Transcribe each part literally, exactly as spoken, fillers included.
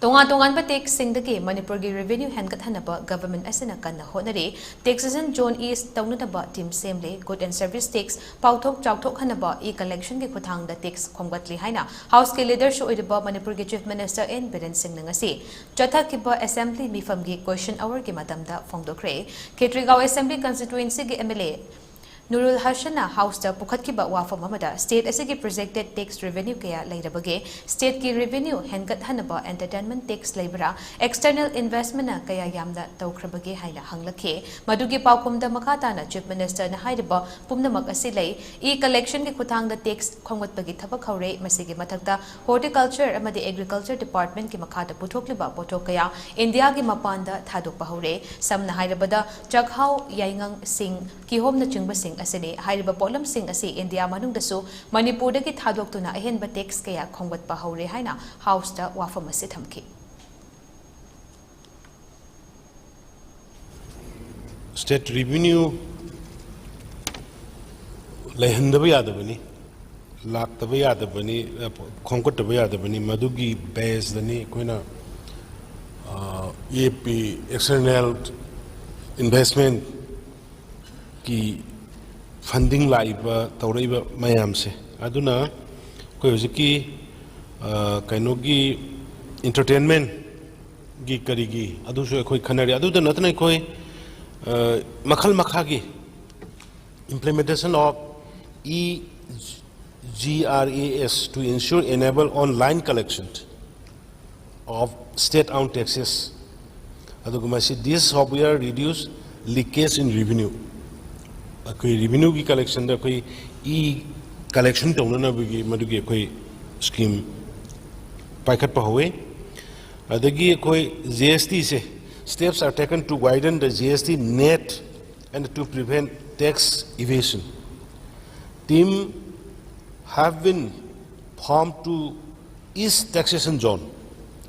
ꯇꯣꯉꯥꯟ ꯇꯣꯉꯥꯟꯕ ꯇꯦꯛꯁꯁꯤꯡꯗꯒꯤ ꯃꯅꯤꯄꯨꯔꯒꯤ revenue ꯍꯦꯟꯒꯠꯍꯟꯅꯕ government ꯑꯁꯤꯅ ꯀꯟꯅ ꯍꯣꯠꯅꯔꯤ꯫ Taxation zone east ꯇꯧꯅꯅꯕ team ꯁꯦꯝꯂꯦ꯫ Good and service tax ꯄꯥꯎꯊꯣꯛ ꯆꯥꯎꯊꯣꯛꯍꯟꯅꯕ e-collectionꯒꯤ ꯈꯨꯠꯊꯥꯡꯗ tax ꯈꯣꯝꯒꯠꯂꯤ ꯍꯥꯏꯅ Houseꯀꯤ leaderꯁꯨ ꯑꯣꯏꯔꯤꯕ ꯃꯅꯤꯄꯨꯔꯒꯤ Chief Minister N ꯕꯤꯔꯦꯟ ꯁꯤꯡꯅ ꯉꯁꯤ ꯆꯠꯊꯈꯤꯕ assembly ꯃꯤꯐꯝꯒꯤ question hourꯒꯤ ꯃꯇꯝꯗ ꯐꯣꯡꯗꯣꯛꯈ꯭ꯔꯦ꯫ ꯈꯦꯇ꯭ꯔꯤꯒꯥꯎ assembly constituencyꯒꯤ MLA ꯅꯨꯔꯨꯜ ꯍꯁꯟꯅ Houseꯇ ꯄꯨꯈꯠꯈꯤꯕ ꯋꯥꯐꯝ ꯑꯃꯗ state ꯑꯁꯤꯒꯤ projected tax revenue ꯀꯌꯥ ꯂꯩꯔꯕꯒꯦ, stateꯀꯤ revenue ꯍꯦꯟꯒꯠꯍꯟꯅꯕ entertainment tax ꯂꯩꯕ꯭ꯔꯥ, external investmentꯅ ꯀꯌꯥ ꯌꯥꯝꯅ ꯇꯧꯈ꯭ꯔꯕꯒꯦ ꯍꯥꯏꯅ ꯍꯪꯂꯛꯈꯤ꯫ ꯃꯗꯨꯒꯤ ꯄꯥꯎꯈꯨꯝꯗ ꯃꯈꯥ ꯇꯥꯅ Chief Ministerꯅ ꯍꯥꯏꯔꯤꯕ ꯄꯨꯝꯅꯃꯛ ꯑꯁꯤ ꯂꯩ꯫ E-collectionꯒꯤ ꯈꯨꯠꯊꯥꯡꯗ tax ꯈꯣꯝꯒꯠꯄꯒꯤ ꯊꯕꯛ ꯍꯧꯔꯦ꯫ ꯃꯁꯤꯒꯤ ꯃꯊꯛꯇ horticulture ꯑꯃꯗꯤ agriculture departmentꯀꯤ ꯃꯈꯥꯗ ꯄꯨꯊꯣꯛꯂꯤꯕ ꯄꯣꯠꯊꯣꯛ ꯀꯌꯥ ꯏꯟꯗꯤꯌꯥꯒꯤ ꯃꯄꯥꯟꯗ ꯊꯥꯗꯣꯛꯄ ꯍꯧꯔꯦ꯫ ꯁꯝꯅ ꯍꯥꯏꯔꯕꯗ, ꯆꯥꯛꯍꯥꯎ, ꯌꯥꯏꯉꯪ, ꯁꯤꯡ, ꯀꯤꯍꯣꯝꯅꯆꯤꯡꯕꯁꯤꯡ ꯑꯁꯤꯅꯤ꯫ ꯍꯥꯏꯔꯤꯕ ꯄꯣꯠꯂꯝꯁꯤꯡ ꯑꯁꯤ ꯏꯟꯗꯤꯌꯥ ꯃꯅꯨꯡꯗꯁꯨ ꯃꯅꯤꯄꯨꯔꯗꯒꯤ ꯊꯥꯗꯣꯛꯇꯨꯅ ꯑꯍꯦꯟꯕ tax ꯀꯌꯥ ꯈꯣꯝꯒꯠꯄ ꯍꯧꯔꯦ ꯍꯥꯏꯅ Houseꯇ ꯋꯥꯐꯝ ꯑꯁꯤ ꯊꯝꯈꯤ꯫ State revenue ꯂꯩꯍꯟꯗꯕ ꯌꯥꯗꯕꯅꯤ, ꯂꯥꯛꯇꯕ ꯌꯥꯗꯕꯅꯤ, ꯈꯣꯝꯒꯠꯇꯕ ꯌꯥꯗꯕꯅꯤ꯫ ꯃꯗꯨꯒꯤ baseꯗꯅꯤ ꯑꯩꯈꯣꯏꯅ, ꯑ, E F P, external investmentꯀꯤ funding ꯂꯥꯛꯏꯕ, ꯇꯧꯔꯛꯏꯕ ꯃꯌꯥꯝꯁꯦ꯫ ꯑꯗꯨꯅ ꯑꯩꯈꯣꯏ ꯍꯧꯖꯤꯛꯀꯤ, ꯑ, ꯀꯩꯅꯣꯒꯤ entertainment ꯒꯤ ꯀꯔꯤꯒꯤ ꯑꯗꯨꯁꯨ ꯑꯩꯈꯣꯏ ꯈꯟꯅꯔꯤ꯫ ꯑꯗꯨꯗ ꯅꯠꯇꯅ ꯑꯩꯈꯣꯏ, ꯑ, ꯃꯈꯜ ꯃꯈꯥꯒꯤ implementation of E G R A S to ensure enable online collection of state owned taxes꯫ ꯑꯗꯨꯒ ꯃꯁꯤ this software reduce leakage in revenue꯫ ꯑꯩꯈꯣꯏ revenueꯒꯤ collectionꯗ ꯑꯩꯈꯣꯏ e-collection ꯇꯧꯅꯅꯕꯒꯤ ꯃꯗꯨꯒꯤ ꯑꯩꯈꯣꯏ scheme ꯄꯥꯏꯈꯠꯄ ꯍꯧꯋꯤ꯫ ꯑꯗꯒꯤ ꯑꯩꯈꯣꯏ G S T say, steps are taken to widen the G S T net and to prevent tax evasion꯫ Team have been formed to east taxation zone꯫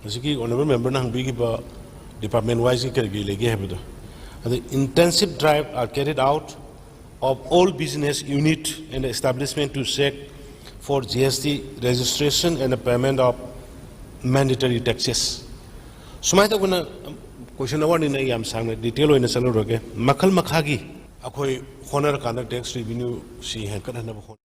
ꯍꯧꯖꯤꯛꯀꯤ honourable memberꯅ ꯍꯪꯕꯤꯈꯤꯕ department wiseꯀꯤ ꯀꯔꯤ ꯀꯔꯤ ꯂꯩꯒꯦ ꯍꯥꯏꯕꯗꯣ꯫ ꯑꯗ intensive drive are carried out of all business unit and establishment to check for G S T registration and payment of Mandatory taxes ꯁꯨꯃꯥꯏꯅ ꯇꯧꯗꯅ, ꯀꯣꯏꯁꯟ ꯑꯋꯥꯔꯅꯤꯅ ꯑꯩ ꯌꯥꯝ ꯁꯥꯡꯅ ꯗꯤꯇꯦꯜ ꯑꯣꯏꯅ ꯆꯠꯂꯨꯔꯒꯦ꯫ ꯃꯈꯜ ꯃꯈꯥꯒꯤ ꯑꯩꯈꯣꯏ ꯍꯣꯠꯅꯔꯀꯥꯟꯗ ꯇꯦꯛꯁ ꯔꯤꯚꯤꯅ꯭ꯌꯨꯁꯤ ꯍꯦꯟꯒꯠꯍꯟꯅꯕ ꯍꯣꯠꯅ